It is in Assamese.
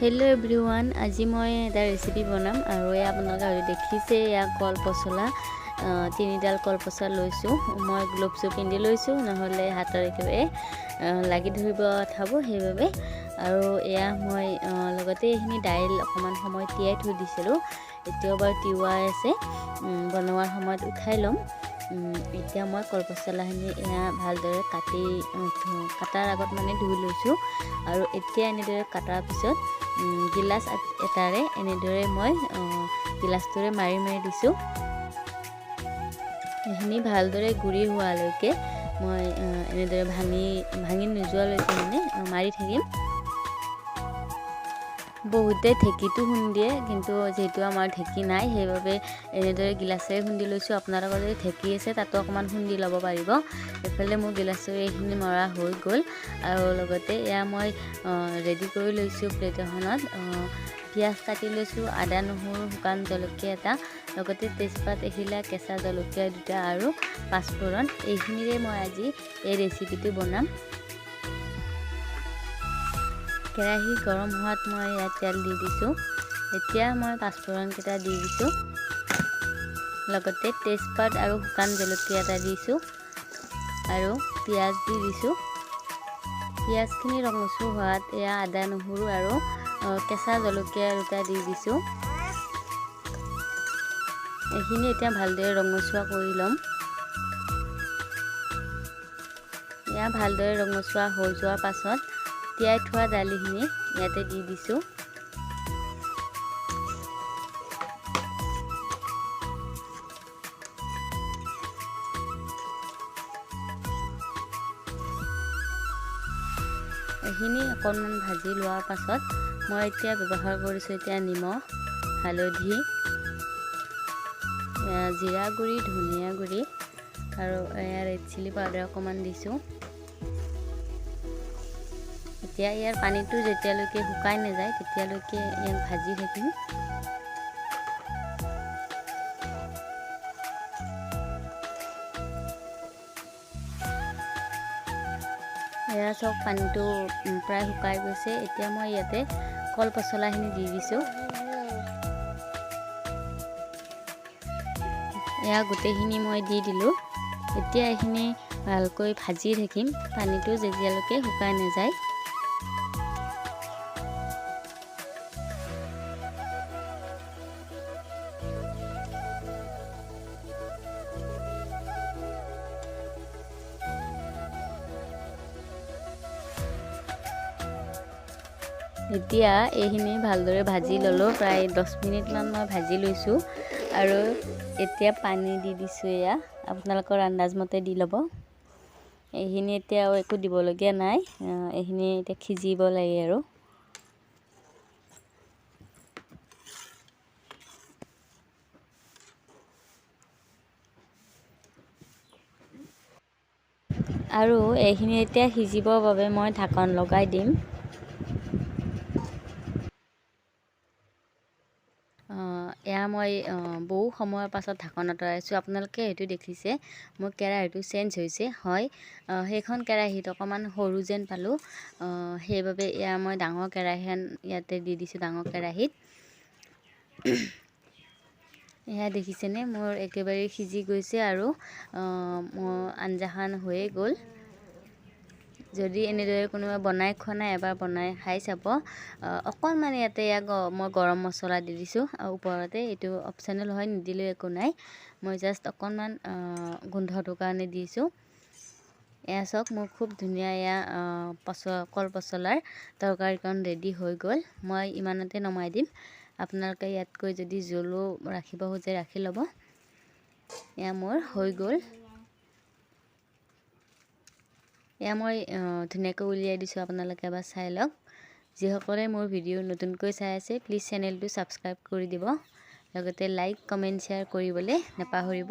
হেল্ল' এভৰিৱান, আজি মই এটা ৰেচিপি বনাম আৰু এয়া আপোনালোকে হয়তো দেখিছে। এয়া কল পচলা, তিনিডাল কল পচলা লৈছোঁ। মই গ্ল'ভছো পিন্ধি লৈছোঁ, নহ'লে হাতৰ একেবাৰে লাগি ধৰিব আঠাব সেইবাবে। আৰু এয়া মই লগতে এইখিনি দাইল অকণমান সময় তিয়াই থৈ দিছিলোঁ, এতিয়াও বাৰু তিওৱাই আছে, বনোৱাৰ সময়ত উঠাই ল'ম। এতিয়া মই কল পচলাখিনি এয়া ভালদৰে কাটি কটাৰ আগত মানে ধুই লৈছোঁ। আৰু এতিয়া এনেদৰে কটাৰ পিছত গিলাচ এটাৰে এনেদৰে মই গিলাচটোৰে মাৰি মাৰি দিছোঁ। এইখিনি ভালদৰে গুড়ি হোৱালৈকে মই এনেদৰে ভাঙি ভাঙি নোযোৱালৈকে মানে মাৰি থাকিম। বহুতে ঢেঁকীটো খুন্দিয়ে, কিন্তু যিহেতু আমাৰ ঢেঁকী নাই সেইবাবে এনেদৰে গিলাচেৰে খুন্দি লৈছোঁ। আপোনালোকৰ যদি ঢেঁকী আছে তাতো অকণমান খুন্দি ল'ব পাৰিব। এইফালে মোৰ গিলাচেৰে এইখিনি মৰা হৈ গ'ল। আৰু লগতে এয়া মই ৰেডি কৰি লৈছোঁ প্লেট এখনত। পিঁয়াজ কাটি লৈছোঁ, আদা নহৰু শুকান জলকীয়া এটা, লগতে তেজপাত এখিলা, কেঁচা জলকীয়া দুটা আৰু পাঁচফোৰণ। এইখিনিৰে মই আজি এই ৰেচিপিটো বনাম। কেৰাহী গৰম হোৱাত মই ইয়াত তেল দি দিছোঁ। এতিয়া মই পাঁচফোৰণকেইটা দি দিছোঁ, লগতে তেজপাত আৰু শুকান জলকীয়া এটা দিছোঁ আৰু পিঁয়াজ দি দিছোঁ। পিঁয়াজখিনি ৰঙচুৱা হোৱাত এয়া আদা নহৰু আৰু কেঁচা জলকীয়া দুটা দি দিছোঁ। এইখিনি এতিয়া ভালদৰে ৰঙচুৱা কৰি ল'ম। এয়া ভালদৰে ৰঙচুৱা হৈ যোৱাৰ পাছত তিয়াই থোৱা দালিখিনি ইয়াতে দি দিছোঁ। এইখিনি অকণমান ভাজি লোৱাৰ পাছত মই এতিয়া ব্যৱহাৰ কৰিছোঁ এতিয়া নিমখ, হালধি, জিৰা গুড়ি, ধনিয়া গুড়ি আৰু এয়া ৰেড চিলি পাউডাৰ অকণমান দিছোঁ। এতিয়া ইয়াৰ পানীটো যেতিয়ালৈকে শুকাই নাযায় তেতিয়ালৈকে ইয়াক ভাজি থাকিম। এয়া চব পানীটো প্ৰায় শুকাই গৈছে। এতিয়া মই ইয়াতে কল পচলাখিনি দি দিছোঁ। এয়া গোটেইখিনি মই দি দিলোঁ। এতিয়া এইখিনি ভালকৈ ভাজি থাকিম পানীটো যেতিয়ালৈকে শুকাই নাযায়। এতিয়া এইখিনি ভালদৰে ভাজি ল'লোঁ, প্ৰায় 10 মিনিটমান মই ভাজি লৈছোঁ। আৰু এতিয়া পানী দি দিছোঁ, এয়া আপোনালোকৰ আন্দাজমতে দি ল'ব। এইখিনি এতিয়া আৰু একো দিবলগীয়া নাই, এইখিনি এতিয়া সিজিব লাগে আৰু। আৰু এইখিনি এতিয়া সিজিবৰ বাবে মই ঢাকন লগাই দিম। এয়া মই বহু সময়ৰ পাছত ঢাকন আঁতৰাইছোঁ। আপোনালোকে হয়তো দেখিছে মোৰ কেৰাহীটো চেঞ্জ হৈছে। হয়, সেইখন কেৰাহীত অকণমান সৰু যেন পালোঁ, সেইবাবে এয়া মই ডাঙৰ কেৰাহীখন ইয়াতে দি দিছোঁ, ডাঙৰ কেৰাহীত। এয়া দেখিছেনে মোৰ একেবাৰে সিজি গৈছে আৰু মোৰ আঞ্জাখন হৈয়ে গ'ল। যদি এনেদৰে কোনোবাই বনাই খোৱা নাই এবাৰ বনাই খাই চাব। অকণমান ইয়াতে ইয়াক মই গৰম মছলা দি দিছোঁ ওপৰতে, এইটো অপশ্যনেল হয়, নিদিলেও একো নাই। মই জাষ্ট অকণমান গোন্ধটোৰ কাৰণে দিছোঁ। এয়া চাওক মোৰ খুব ধুনীয়া এয়া কল পচলাৰ তৰকাৰীকণ ৰেডি হৈ গ'ল। মই ইমানতে নমাই দিম। আপোনালোকে ইয়াতকৈ যদি জোলো ৰাখিব খোজে ৰাখি ল'ব। এয়া মোৰ হৈ গ'ল। এয়া মই ধুনীয়াকৈ উলিয়াই দিছোঁ, আপোনালোকে এবাৰ চাই লওক। যিসকলে মোৰ ভিডিঅ' নতুনকৈ চাই আছে প্লিজ চেনেলটো ছাবস্ক্ৰাইব কৰি দিব, লগতে লাইক কমেণ্ট শ্বেয়াৰ কৰিবলৈ নাপাহৰিব।